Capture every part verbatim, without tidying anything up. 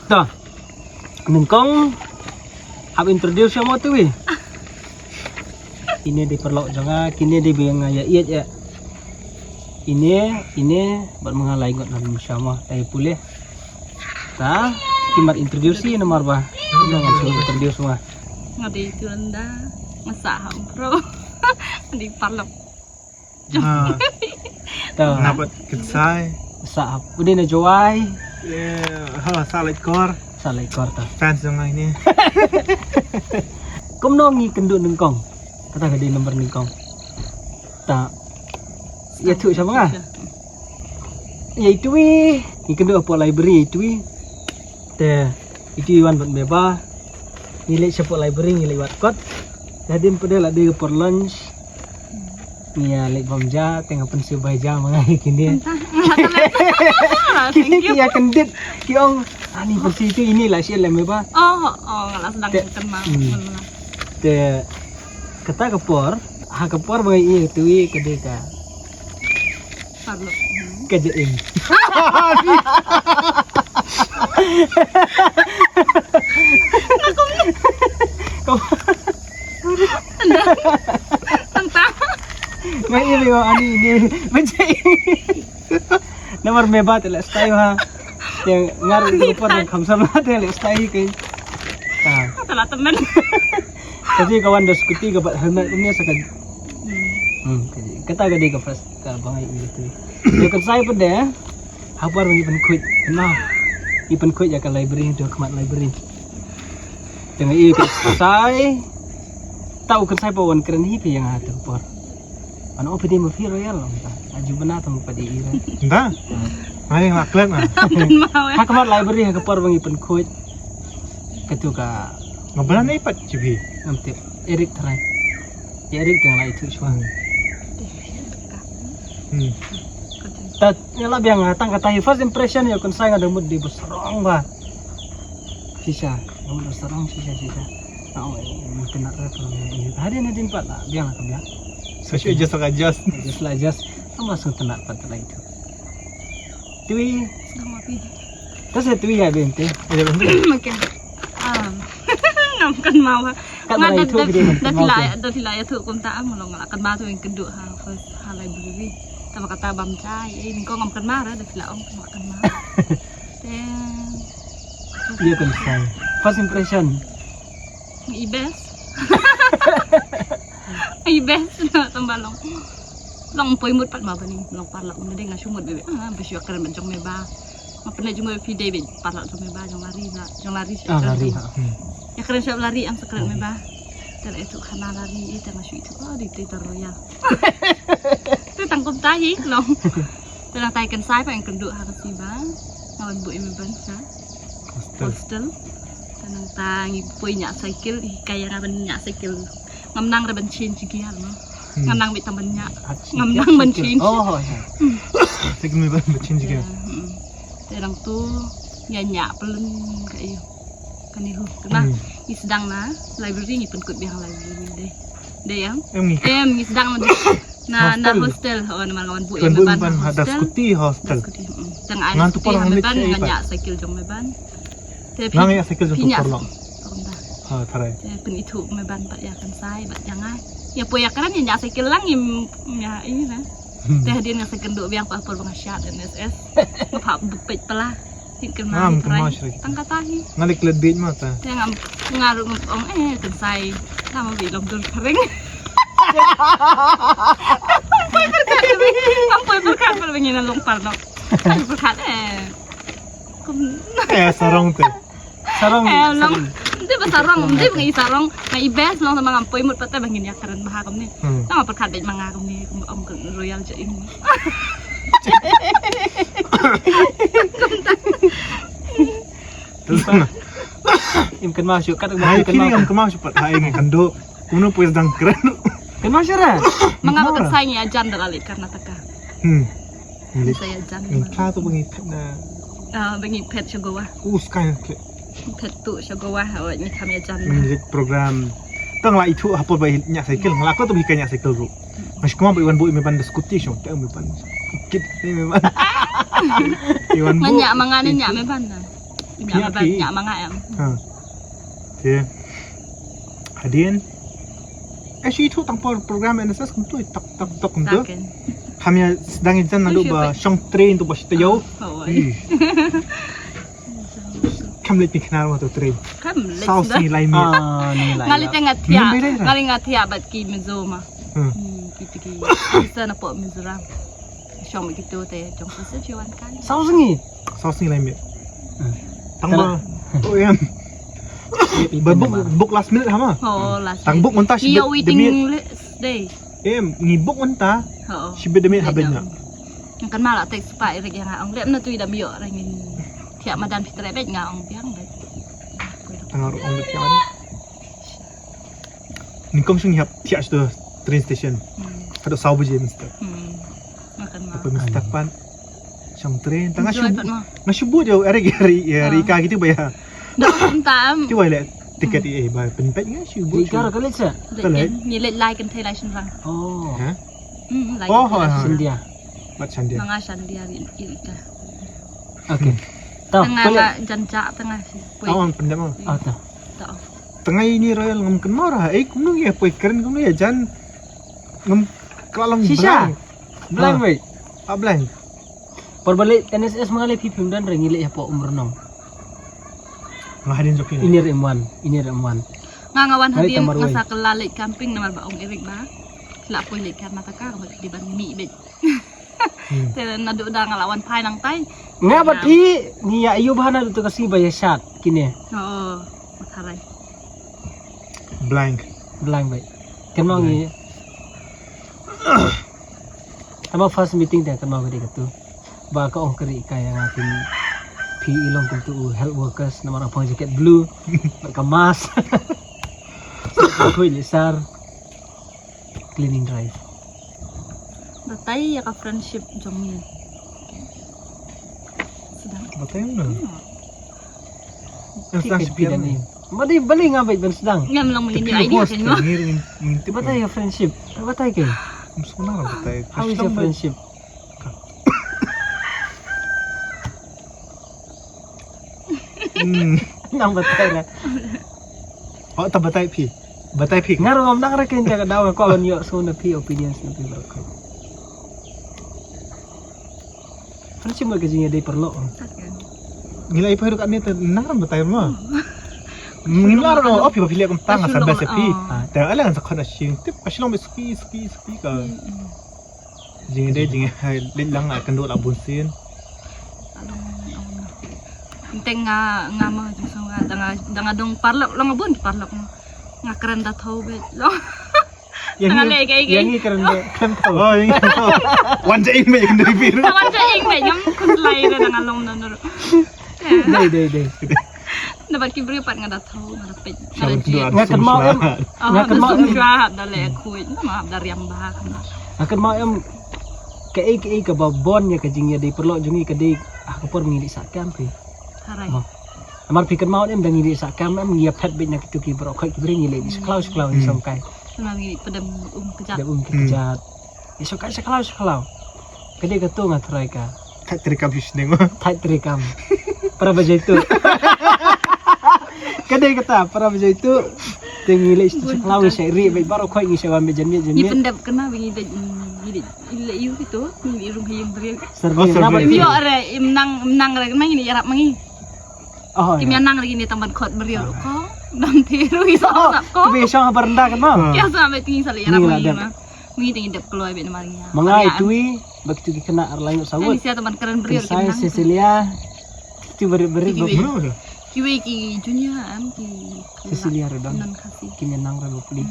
Ta. Nyngkong hap introduce ïa mo tu wi. Ine dei paralok jong nga, kine dei ba nga ïa ïeit ïa. Ine, ine bad ma nga lai ngut na sha mo tai pule. Ta, ki mat introduce ïa namar ba. Nga ngan shu introduce ma. Nga dei tu anda, nga sah ha Umphro. Nga dei paralok. Ha. Ta. Nabat Kynsai. Sah ha. Udah na Jowai. Yeah, ha, sah Laitkor. Sah Laitkor ta. Fans jong nga ini. Kumno ngi kynduh nyngkong. Kata ka dei number nyngkong. Ta. Ïathuh sha ma nga. Ïa itu wi. Ngi kynduh hapoh library itu wi. Te itu i wan bad me ba. Ngi leit shapoh library ngi leit wad kot. Te hadien pat de la dei ka por lunch. Ngi ïa leit bam ja te nga pynsiew bai ja ma nga ïa kine. Kine ki ïa kyndit ki ong ani pynsiew tu ini la shet lem me ba. Oh, oh, nga la sdang kynmaw. Te kata ka por ha ka por ba ngi ïa tu i ka dei ka Paralok. Ka Jaim. Tang ta. Mai ini wa ani ini. Macam ini. Namar me ba te la stai ha. Yang ngar itu por yang kham sama te la stai ke. Ah. Kata la temen. Kasi kawan da skuti ka bat helmet ini saka. Hmm, kasi. Kata ka dei ka first ka bangai ini tu. Ïa Kynsai pat de. Ha por ba ngi pynkhuid. Kynmaw. Ngi pynkhuid ïa ka library, to khmat library. Te nga ïa Kynsai. Tau Kynsai pa wan kren hi phi ïa nga ha tu por. Ano phi dei ma phi Royal ong ta. Aju bana tam pa dei ira. Nda. Nga ïa nga klet nga. Ha khmat library ha ka por ba ngi pynkhuid. Katu ka. Nga bana nei pat chi phi. Ngam tip. Eric Trai. Ïa Eric tang lai tu shwa. Hmm. Ta ïa la biang tang kata hi first impression ïa Kynsai nga da mut dei ba sarong ba. Shisha, nga mut ba sarong shisha shisha. Nga ong eh mut kena re tu ïa. Hadien hadien pat la biang la ka biang. So shu adjust la adjust. Adjust la adjust. Ama sung tenat pat la itu. Tui. Selamat pi. Ta sa tui ïa ben te. Ïa ben te. Makin. Um. Ngam kynmaw. Kat nga da da da phi la da phi la ïathuh kumta am long la kynmaw tu ïa kynduh ha first ha library. Tama kata bam chai eh nyngkong ngam kynmaw da phi la ong tama kynmaw. Te ïa Kynsai. First impression. I best. I best na tamba long. Long poi mut pat ma bani long paralok um dei nga shu mut bebe. Ah, ba shu kren ban jong me ba. Nga pynleit jingmut phi dei bad paralok jong me ba jong lari la jong lari sha ah lari ha. Ïa kren sha lari am sa kren me ba. Te la itu khana lari ïa te nga shu itu oh dei te ta Royal. Te tang kumta hi long. Te nang tai Kynsai pa ïa kynduh ha ka si ba. Nga wan buh ïa me ban sa. Hostel. Hostel. Te nang ta ngi poi ñiah cycle hi ka ïa nga ban ñiah cycle. Ngam nang re ban change gear no. Ngam nang bit tang ban ñiah. Ngam nang ban change. Oh, ya. Te kini ban change gear. Te dang tu ñiah ñiah pelun ka iyo. Kani hu. Kena ngi sdang na library ngi pynkut biang library dei. Dei em? Em ngi. Em ngi sdang na na na hostel. Oh na man ngan buh em ban ha hostel. Skuti hostel. Tang ai ngan tu por ngan ban ngan ñiah cycle jong me ban. Te phi nang ïa cycle jong phi tu ïa paralok. Ha tharai. Te pynithuh me ban pat ïa Kynsai bad ïa nga. Ïa poi ïa kren ïa cycle lang im ïa ini na. Te hadien nga cycle duh biang pa por ba nga shad N S S. Nga phah buh peit pala. Tin kynmaw hi tharai. Tang kata hi. Nga leh klet beit ma ta. Te ngam nga ruh ngam ong eh Kynsai. Tama bi long dur kering. Am poi berkat ber bengin long paralok. Berkat eh. Kum eh sarong te. Sarong. Eh long. Nte ba sarong, nte ba ngi sarong. Ngi best long sama ngam poi mut pat ba ngin ïa kren bha kumne. Sama perkat dei manga kumne kum om kum Royal je ini. Im kynmaw shu kat ba kini ngam kynmaw shu pat hai ngi kando. Kumno poi dang kren. Kynmaw shu ra. Manga ba Kynsai ngi ajan da lali Karnataka. Hmm. Saya jan. Ni kla tu bengi pet na. Ah, bengi pet sha Goa. U sky pet. Pet tu sha Goa ha wa ni kami jan. Ni program. Tang la itu apa ba nya cycle. Ngala ko tu bi kanya cycle ru. Mas kuma ba iwan bu me ban skuti sho. Ta me ban. Kit ni me ban. Iwan bu. Manya mangani nya me ban. Nga ba nga ma nga em. Ha. Te. Hadien. Eh, shi tu tang por program N S S kumtu tak tak tak kumtu. Ham ïa sdang ïa jan naduh ba shong train tu ba shi taïew. Kam leit pynkhnar ma tu train. Kam leit. Saw sngi lai miet. Ah, ni lai. Nga leit nga thiah. Nga leit nga thiah bad ki Mizo ma. Hmm. Ki tiki. Isa na pok Mizoram. Shong bad kito te jong ka se jiwan kan. Saw sngi. Saw sngi lai miet. Tang ba. Oh em. Ba book, book last minute hama. Oh, last. Tang book mynta shi bit waiting list dei. Em, ngi book mynta. Oh. Shi bit de miet ha bit na. Kan ma la text pa Eric ïa nga ong lem na tu i dam ïoh ra ngin thiah madan phi treh beit nga ong biang beit. Tang ruh ong beit thiah madan. Nyngkong shong hap thiah sha train station. Haduh saw baje mynstep. Haduh mynstep pat shong train tang nga shu, nga shu bud ïa Eric, ïa Ri, ïa Rika kito ba ïa. Dah kumta em. Kito ba ïa leh tiket ïa ba pynpeit nga shu bud. Rika ka leit sa? Ka leit. Ngi leit lai kynthei lai shynrang. Oh. Ha? Hmm, lai kynthei lai shynrang. Shandia. Bad Shandia. Nga Shandia Ri, Rika. Okay. Tang nga jan ja tang nga. Tang wan pyndem. Ah, tang. Tang ngi ni Royal ngam kynmaw ra. Eh, kumno ngi poi kren kumno ïa jan ngam kla long. Shisha. Blank. Blank wei. Ah, blank. Por ba leit N S S ma nga leit phi phim don re ngi leit hapoh Umrnong. Nga hadien jong phi. Ini re M one, ini re M one. Nga nga wan hadien nga sa kylla leit camping namar ba ong Eric ba. La poi leit Karnataka ba di ban mih beit. Te naduh da nga la wan phai nangtai. Nga bad phi ngi ïa ayu bha naduh tu ka sngi ba ïa shad kine. Oh, matharai. Blank. Blank bai. Kynmaw ngi. Tama first meeting te kynmaw ka dei katu. Ba ka ong ka ri ka ïa nga phi, phi i long kumtu u health workers namar nga phong jacket blue. Bad ka mask. Ka khuid ni sar. Cleaning drive. Batai ïa ka friendship jong ngi. Sdang. Batai na. Yang sdang sepi ni. Bali bali nga bait ban sdang. Ngam long mengin idea kan. Batai ïa friendship. Batai ke. Musuh na batai. How is your friendship? Hmm. Nang batai lah. Oh, ta batai phi. Batai phi. Nga ruh ngam dang reken ka daw ko ban ïoh so na phi opinions na phi baroh. Kan sima ka jingïadei paralok. Ngi la ïa phi ruh katne te nang batai ma. Ngi la ruh oh phi ba phi leh kumta nga sa best ïa phi. Te ala ngan sa khot na sing tip ka shlong ba spi spi spi ka. Jingïadei jingïadei leit lang la kynduh la bun sien. Teng nga nga ma jingsngew nga dang nga dang nga dong paralok long bun paralok. Nga kren da thaw beit long. Teng nga leh kaei kaei. Yang ngi kren da kren thaw. Oh, yang ngi kren thaw. Wan ja ing beit kynduh phi ruh. Wan ja ing beit ngam khuslai re dang nga long na nur. Dei dei dei. Na bad ki briew pat nga da thaw nga da peit. Nga kynmaw em. Nga kynmaw em. Shuwa hap da leh khuid ma hap da riam bha. Nga kynmaw em. Kaei kaei kaba bun ïa ka jingïadei paralok jong ngi ka dei ha ka por ngi leit sah kem phi. Harai. Namar phi kynmaw em da ngi leit sah kem em ngi ïa phet beit na kitu ki baroh khoit ki briew ngi leit sha khlaw sha khlaw ngi song kai. Namar ngi leit pdem um kjat. Pdem um kjat. Ïa song kai sha khlaw sha khlaw. Ka dei katu nga tharai ka. Thait trei kam shisneng. Thait trei kam. Para baje tu. Ka dei kata para baje tu. Te ngi leit sha khlaw ngi shah ri beit baroh khoit ngi shah wan beit janmiet janmiet. Ngi pyndep kena ba ngi dei ngi dei. Ile iu kitu ngi rung hi ïing briew. Serbi. Ïoh re im nang im nang re kena ngi ïarap ma ngi. Oh, kim ïa nang lagi ni tang ban khot briew ko. Dam te ruh i sa sap ko. Be shong ha baranda kan ma. Kya sa me tingi sa le ïarap ma ngi ma. Ngi tingi dep kloi be namar ngi. Ma ngai tui ba kitu ki kena ar lain sa wot. Ni sia tang ban kren briew kim nang. Cecilia. Kitu beri beri ba. Kiwei ki junior am ki. Cecilia Redon. Non Khasi. Kim ïa nang re ba pli.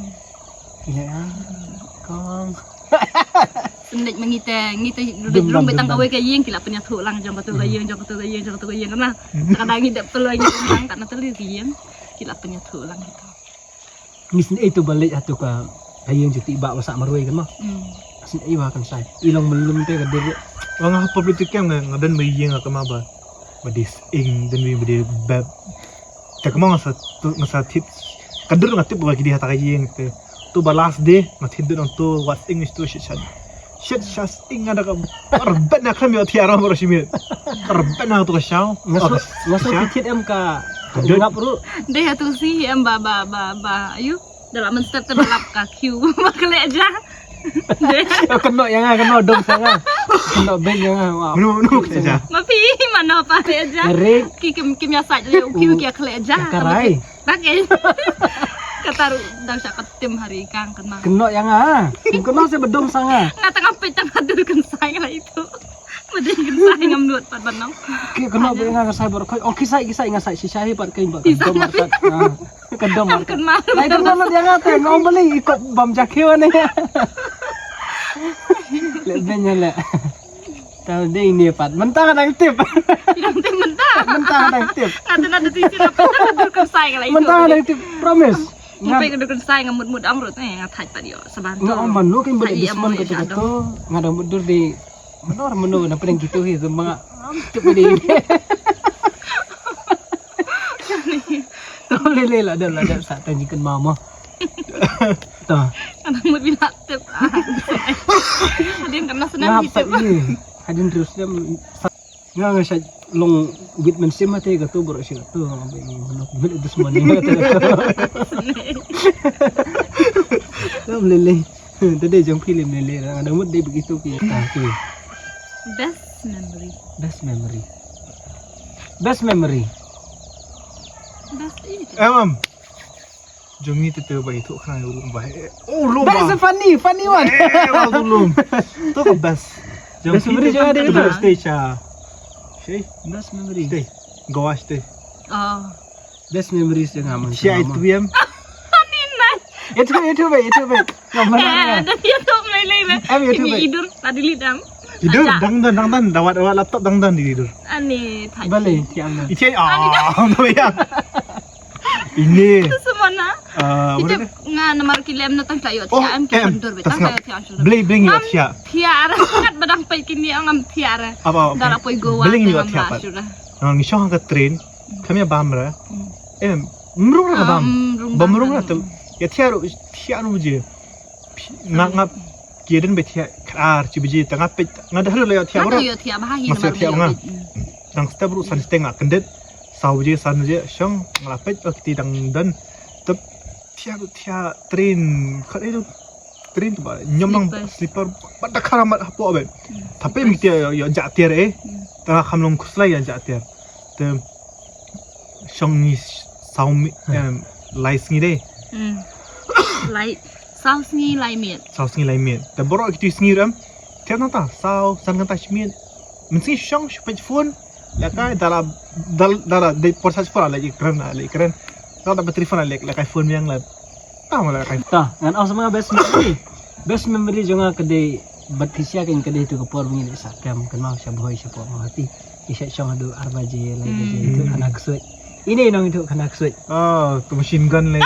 Ki leh ah. Kong. Sendek ma ngi te ngi te duduk drum betang kawei ka ïing ki la pynïathuh lang jong katu ka ïing jong katu ka ïing jong katu ka ïing kana. Ka da ngi dep toloi ngi lang kat na tali ka ïing ki la pynïathuh lang gitu. Ngi sendek itu balik atu ka ka ïing jong ti ba wasa marwei kan ma. Sendek iwa kan sai. I long melum te ka dur. Wang ha public tu kem nga dan ba ïing ka ma ba. Ba dis ing dan ba ba. Te kumba nga sa, nga sa tip. Ka dur nga tip ba ki dei ha ta ka ïing te. Tu ba last day nga tip dur nang tu wat English tu shit shit. Shit, shas, ing ada ka. Rebet na kam yo tiara moro shimit. Rebet na tu ka shaw. Ngaso ngaso titit em ka. Ngap ru. Deh tu si em ba ba ba ba ayu. Dalam men step te balap ka kiu ba kele aja. Deh. Keno yang keno dong sanga. Keno ben yang. Menu menu kerja. Mapi mana apa aja. Ki kim kim ya saj le kiu kia kele aja. Karai. Bak eh. Kata ru dang sha katim hari kang kena. Keno yang ah. Keno se bedong sanga. Nga tengah pet tengah dur kensai lah itu. Bedeng kensai ngam lut pat banong. Ki keno be nga ngasai bor koi. Oh kisai kisai ngasai shisha hi pat kai ba. Keno mar kat. Keno mar kat. Lai keno lut yang ate ngom beli ikop bam jakiu ne. Le benya le. Tau dei ni pat. Mentang ada tip. Yang tip mentang. Mentang ada tip. Ngata na dei sini apa dur kensai kalau itu. Mentang ada tip. Promise. Ngai pe ka dur kensai nga mut mut amrut eh nga thait pat yo saban. Nga ong ban lo kin bad disman ka to. Nga da mut dur di menor menor na pedang gitu hi zema. Am tu pedang. To le le la da la da sa tang jikan mama. To. Nga mut bila tip. Hadin kan na senam gitu. Hadin terus dia. Nga nga sha long wit men sim ate ka tu bro shi ka tu nga ba ni mano mano dus mani nga te ka tu. Lam lele. Tade jong phi lem lele nga da mut dei begitu phi ta tu. Best memory. Best memory. Best memory. Best itu. Em em. Jong ni te te ba itu khana u lum ba. Oh lum ba. That's a funny, funny one. Eh, ba u lum. To ka best. Jong best memory jong ada tu. Stay cha. Stay. Best memory. Stay. Goa stay. Oh. Best memories jong nga man. Sia itu em. Ni nai. Itu itu ba itu ba. Yang mana? Eh, dah dia tu mai lai ba. Em itu ba. Idur tadi lidam. Idur dang dan dang dan dawat dawat laptop dang dan di idur. Ani thai. Balik yang mana? Ichai ah, tu ya. Ini. Itu semua na. Kita nga namar kilem na tang tayo tiya am ki kondur betang tayo tiya am sudah. Beli beli yo tiya. Tiya ara kat badang pai kini ang am tiya ara. Apa apa. Dara poi goa. Beli yo tiya pat. Nang ni shong ka train. Kami bam ra. Em mrung ra bam. Bam mrung ra tu. Ya tiya ru tiya ru je. Nga nga kieden be tiya kar ci biji tanga pet nga dah la yo tiya bro. Yo tiya ba hi. Mas yo tiya nga. Tang step ru san step nga kendet. Saw biji san biji shong nga pet ok ti dang dan. Tep tiya ru tiya train khat itu train tu ba nyom nang slipper ba da kara mat hapo be. Tapi mi tiya yo ja tiar eh. Tanga kham long kuslai ya ja tiar. Te shong ni saw mi lai sngi de. Lai saw sngi lai miet. Saw sngi lai miet. Te boro kitu sngi ram. Tiap nata saw san kanta shmiet. Min sngi shong shpet phone. Lekai dala dala de por sa por lagi keren lagi keren. Nata battery phone lagi lekai phone yang lagi. Tang la kai. Ta ngan ong sama best memory. Best memory jong nga ka dei bad phi sia kan ka dei tu ka por ngi sa kam kan mau sha bhoi sha por mau hati. Ki sha shong hadu ar baje lai baje tu khana ksuit. Ini nong tu khana ksuit. Oh, tu machine gun le.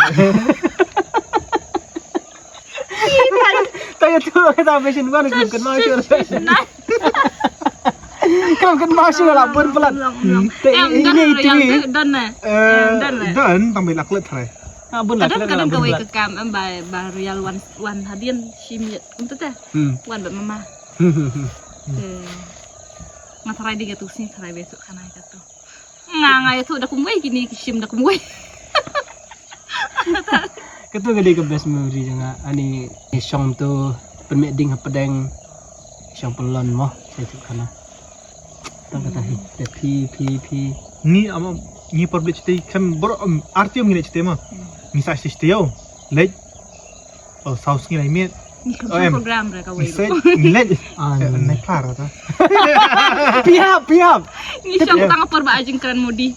Ta ya tu kata machine gun kan mau sha. Kan kan mau sha la bun pelat. Te ini tu. Don na. Don na. Don tang bai lak let thrai. Ah, bun la. Kadang kadang kawei ka kam em ba ba royal wan wan hadien shim yet. Untuk teh. Wan ba mama. Te. Nga tharai di katu sini tharai besok kana katu. Nga nga itu dah kumwei kini kishim dah kumwei. Katu ka dei ka best memory jong nga ani shong tu pynmih ding ha pdeng shong pynlon mo. Sa itu kana. Tang kata hi, te phi phi phi. Ni ama ni public te kan bor arti ngi ne te ma. Ni sa si te yo. Lek. Oh, saw sngi lai miet. Ni kan program re ka wei. Ni lek. Ni plar ta. Pihap pihap. Ni shong tang por ba ajing kran modi.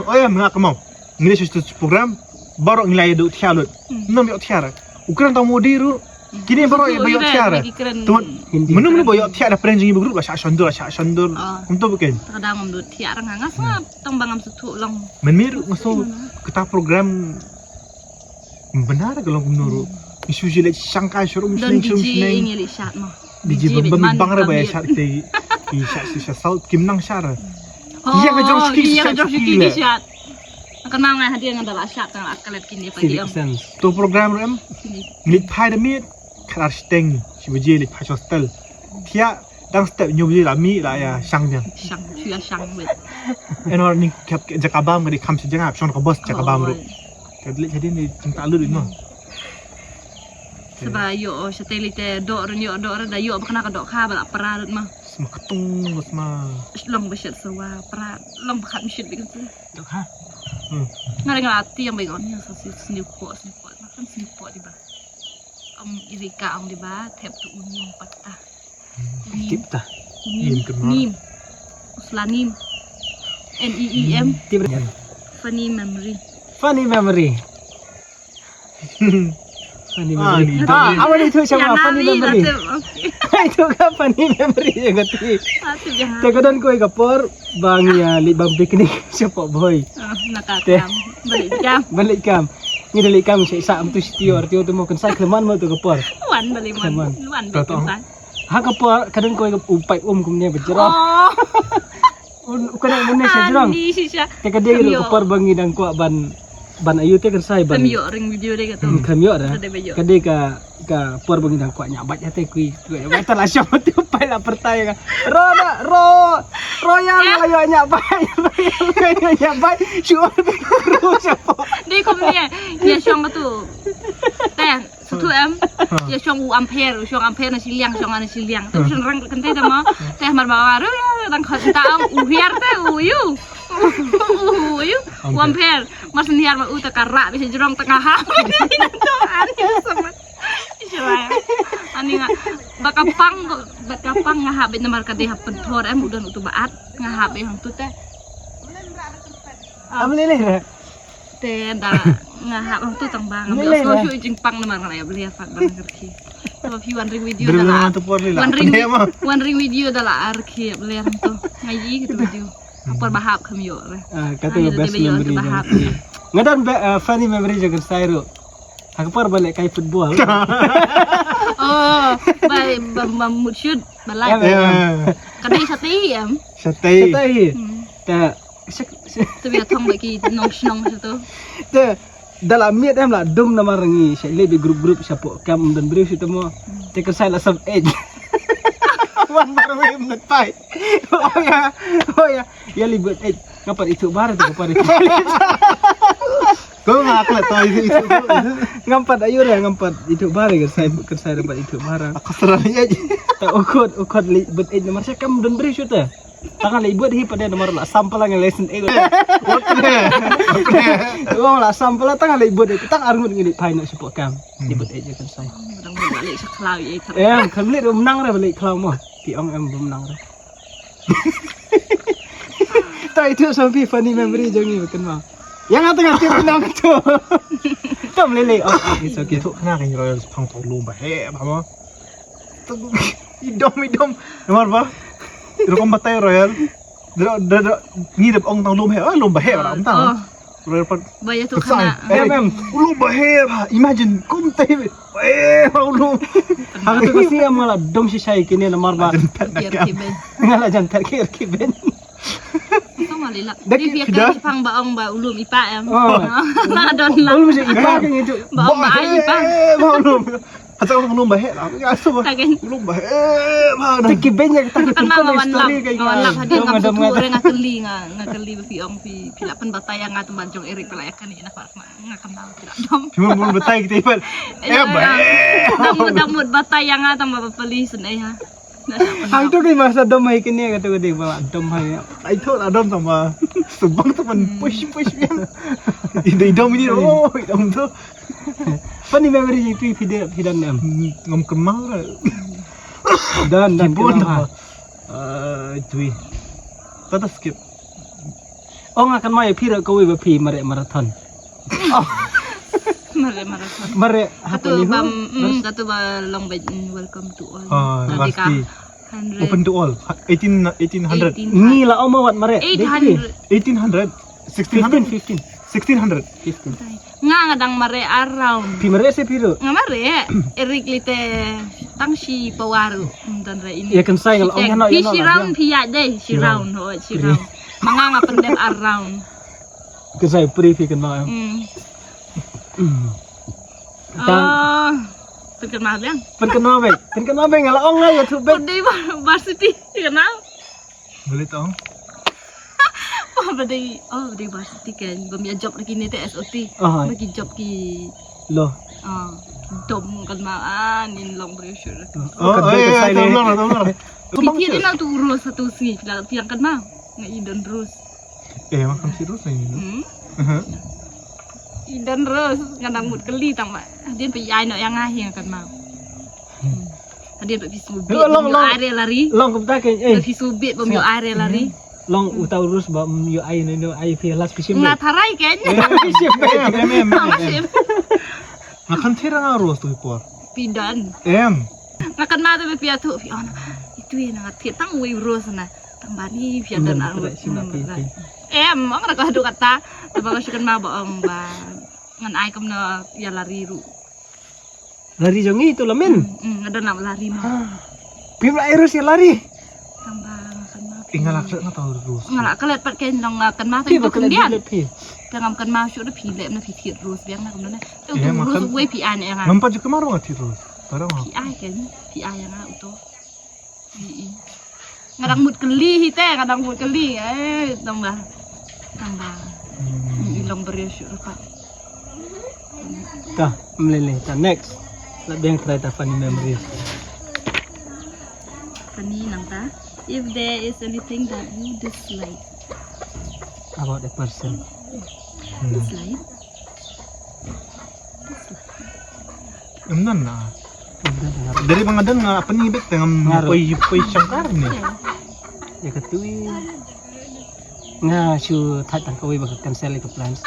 Oh ya, menga kemau. Ngi leh shuh program baroh ngi la ïa duh thiah lut. Ngam ïoh thiah re. U kren tang mudi ruh. Kine baroh ïa ba ïoh thiah re. Tuh menu menu ba ïoh thiah da pren jong ngi ba group la shah shondur la shah shondur. Kumto ba ken. Tang da ngam duh thiah re nga nga sngap tang ba ngam sngewthuh long. Mynmiet ruh nga sngew kata program. Bynta ka long kumno ruh. Ngi shu leh shangkai sharum shneng sharum shneng. Ngi leh shat mo. Biji bang bang bang ra ba ya shat te. Ki shat shat shat saut kim nang shat ra. Iya ka jong shuki shat shuki shat. Ka nang ngai hadia ngan da la shat tang la kalet kini pagi. To program rem. Ngi phai da miet. Khatar shiteng, shi baje leit phai hostel. Thiah, dang step hynñiew baje la mih la ïa shang biang. Shang, shu ïa shang beit. Enor ning kep jaka bam ka dei kham shi jaka, shong ka bus jaka bam ruh. Ka leit hadien ni jingta lut mo. Saba ïoh, shatei leit te doh run ïoh doh run da ïoh ba kane ka doh kha ba la pra lut ma. Sma ktung sma. Long ba shet sawa pra, long ba khat mishit bik tu. Doh kha. Hmm. Nga ring la tiang ba gon ïa sa si sniu ko sniu ko ma kan sniu ko di ba. Am irika am di ba thep tu unim patta. Tip ta. Nim. Nim. Usla nim. N E E M. Tip. Funny memory. Funny memory. Funny memory. Ah, awani tu siapa funny memory. Itu kan funny memory yang kati. Te ka don koi ka por bang ïa leit bam picnic siapa boy. Te balik kam. Balik kam. Ni balik kam sa sa am tu sitio artio tu mo kan sa kleman mo tu ka por. Wan balik man. Wan balik kam. Ha ka por ka don koi ka upai um kumne bejrong. Oh. Un ka dang mun ne sa jrong. Ani shisha. Te ka dei ka por ba ngi dang kwah ban ban ayu te kan sai ban. Kam ïoh ring video dei ka tu. Kam ïoh da. Ka dei ka ka por ba ngi dang kwah nya bait ha te kui. Bai ta la shong tu pai la pertai ka. Ro da ro. Ro ya la ïoh nya bait. Ro ya nya bait. Shu ro sha po. Dei kumne. Ïa shong tu. Te Satu em. Ïa shong u ampher, u shong ampher na shiliang, shong na shiliang. Te u shong rang kan te ma. Te mar ba ru dang khot ta u hiar te u yu. U yu. U ampher. Mar syn hiar ma u ta ka ra bi jrong tengah ha. Ani sama. Ani nga. Baka pang baka pang nga ha bit namar ka dei ha penthor em u don u tu baat nga ha bit hang tu te. Am lele. Te da nga hap tu tang ba nga. Lele shu jingpang namar nga ïa beli apa ban ngerti. Tapi wondering video da la. Wondering video da la arki beli tu. Ngaji gitu video. Apa bahap kami yo re. Ah, kata best memory. Ngadan funny memory jaga sairu. Aku par balik kai football. Oh, bai bam mut shoot balai. Kadai sate em. Sate. Sate. Ta Te bia thong ba ki nong shnong sha tu. Te da la miet em la dum namar ngi sha le bi group group sha po kam don briew sha tu mo. Te ka sai la sub ej. Wan bar wei mnet pai. Oh ya. Oh ya. Ya li but ej. Ngam pat itu bar tu bar itu. Ko nga kla to itu itu. Ngam pat ayu re ngam pat itu bar ka sai ka sai dapat itu bar. Aku serang ej. Ta ukot ukot li but ej namar sha kam don briew sha tu. Tang lei buat hi pada nomor la sampel ngan lesen eh. Wong la sampel tang lei buat tang arngut ngi phai na support kam. Di buat eh kan sai. Dang buat balik sekolah ye. Eh, kan balik menang re balik kelau mo. Pi ong em menang re. Tai tu sampai funny memory jong ni kan ma. Yang ngata ngata menang tu. Tam lele. Oh, it's okay. Tu kena kan royal pang tolu bah he bah mo. Idom idom. Namar ba? Rukom batai royal. Dra dra dra ni dep ong tang lum he. Ah, lum ba he ba ong tang. Royal pat. Ba ya tu khana. Eh, mem. Lum ba he ba. Imagine kum tai. Eh, lum. Hang tu kasi am ngala dom shi shai kini namar ba. Ngala jan tak kir kiben. Tong ali la. Dak dia kira pang ba ong ba ulum ipa em. Oh. Na don la. Ulum shi ipa kan itu. Ba ong ba ai ipa. Ba ulum. Hata ulum ba he la. Ya so ba. Ulum ba he. Ba na. Tiki benya kita kan ma wan lap. Wan lap hadin ngam tu re ngakeli nga ngakeli ba pi ong pi pi la pen batai nga temban jong Eric pela yakan ni na. Nga kenal tidak dom. Cuma mul betai kita ipat. Eh, baik. Dang mut dang mut batai yang ah tang ba peli sen eh ha. Hang tu ki masa dom hai kini kata ka dei ba dom hai. Ai tu lah dom tang ba. Sebang tu man push push yang. Ini dom ini oh dom tu. Funny memory itu video video nem. Ngam kenal. Dan dan kenal ha. Eh, itu. Kata skip. Oh nga kan mai phi ra kawei ba phi mare marathon. Mare marathon. Mare katu ba mm, katu ba long ba mm, welcome to all. Ah, last day. Open to all. Eighteen eighteen hundred. Ni la oma wat mare. Eight hundred. Eighteen hundred. Sixteen hundred. Fifteen. Sixteen hundred. Fifteen. Nga nga dang mare ar round. Phi mare se phi ru. Nga mare. Erik lite tang shi pawaru. Dan re ini. Ya kan sai ngal ong no. Phi shi round phi ya dei shi round ho shi round. Manga nga pendem ar round. Kan sai pri phi kan ma. Hmm. Ta. Pynkynmaw biang. Pynkynmaw beit. Pynkynmaw beit, nga la ong nga ïathuh beit. Pynbeit ba, varsity, pynkynmaw. Boleh tong. Oh, ba dei, oh, ba dei varsity kan. Bym ïa job lagi ne te S O T. Ah. Ba ki job ki. Lo. Ah, dom kan ma, ah, nin long briew shuh. Oh, oh, eh, eh, tong long, tong long. Phi thied ïa nga uto u Rose ha uto u sngi, phi la thied kan ma. Nga i don Rose. Eh, ma kam thied Rose lagi. Hmm? Aha. I don Rose, nga dang mut kylli tang ba. Hadien phi ai noh ïa nga hi nga kan ma. Hmm. Hadien ba phi sngewbit bym ïoh ai re lari. Long kumta kein, eh. Ba phi sngewbit bym ïoh ai re lari. Long uta u Rose bym ïoh ai ne, ne ai phi last phi shim. Nga tharai kein. Eh, phi shim. Em, em, em, em, em. Nga kan thied nga Rose tu por. Phi don. Em. Nga kan ma te ba phi ïathuh phi on. Itu ïa nga thied tang uwei u Rose na. Tang ba ni phi ïa don ar. Em, ong nga ka haduh kata. Te ba nga shu kan ma ba ong ba ngan ai kumno ïa lari ruh. Lari jong ngi tu lamen. Hmm, hmm, nga don lari ma. Phim la ai Rose ïa lari. Tang ba nga kan ma. Ïa nga la klet nga tau Rose. Nga la klet pat kein long nga kan ma te. Phi ba klet phi. Te ngam kan ma shuh da phi leh na phi thied Rose biang na kumno ne. Te uto u Rose uwei phi ai ne ïa nga. Ngam pat ju kan ma ruh nga thied Rose. Para nga. Phi ai kein, phi ai ïa nga uto. I, i. Nga dang mut kylli hi te, nga dang mut kylli. Eh, tang ba. Tang ba. Hmm. I long briew shuh ruh pat. Ta, mlele, ta next. La biang try ta funny memories. Funny nangta. If there is anything that you dislike. About a person. Hmm. Dislike. Em nan na. Dari bang adan nga apa ni bet tengam poi poi shangkar ni. Ya katui. Nga shu thait tang kawei ba ka cancel ka plans.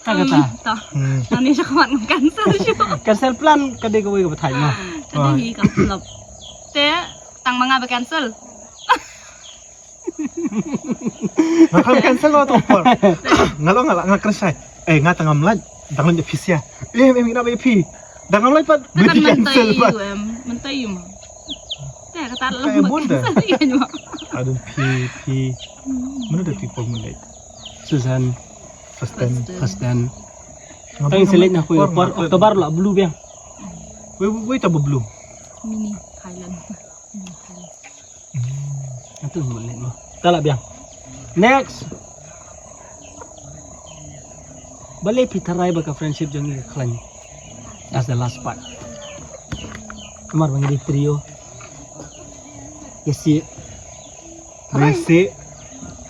Ta kata. Hmm. Nani sha khmat ngam cancel shu. Cancel plan ka dei kawei ka ba thait ma. Ka dei hi ka flop. Te tang ma nga ba cancel. Nga kan cancel wa tu por. Nga lo nga la nga kren shai. Eh, nga tang ngam lait. Tang lait phi sia. Eh, em ina ba phi. Tang ngam lait pat. Te kan mynta yu em, mynta yu ma. Te kata lo. Adun phi phi. Mana da phi por mun lait. Susan. Fasten. Fasten. Tang selek na kuya por Oktober la blue biang. Wei wei ta blue. Mini Thailand. Mini Thailand. Hmm. Atu mo net mo. Ta la biang. Next. Balei phi tharai ba ka friendship jong ngi ka khlaiñ? That's the last part. Namar ba ngi dei trio. Yes, yes. Yes, yes.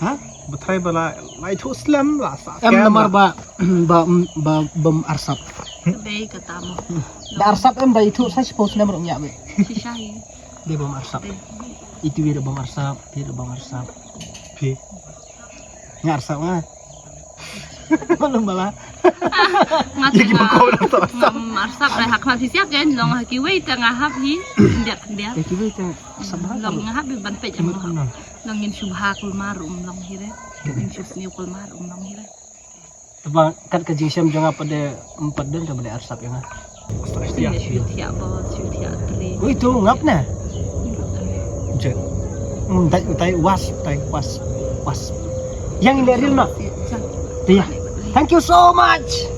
Ha? Ba tharai ba la, la ithuh slem la sa. Em namar ba, ba, ba, bym arsap. Ka dei kata mo. Da arsap em ba ithuh sa shiphew snem ruh ïa me. Shisha hi. Dei bym arsap. Dei. Itu wi da bym arsap, wi da bym arsap. Phi. Nga arsap nga. Malu mala. Nga te nga. Ngam arsap dei ha khmat phi siap ken long ha kiwei te nga hap hi. Ndiak ndiak. Te kiwei te arsap ba. Long nga hap ban peit em. Long ngin shu bha kulmar um long hi re. Ngin shu sniew kulmar um long hi re. Te ba kat ka jingshem jong nga pat de, pat de te ba de arsap ïa nga. Shu thiah ba, shu thiah tre. Ui tu ngap na. Jet. Dai dai was, dai was, was. Yang in the real na. Dia. Thank you so much.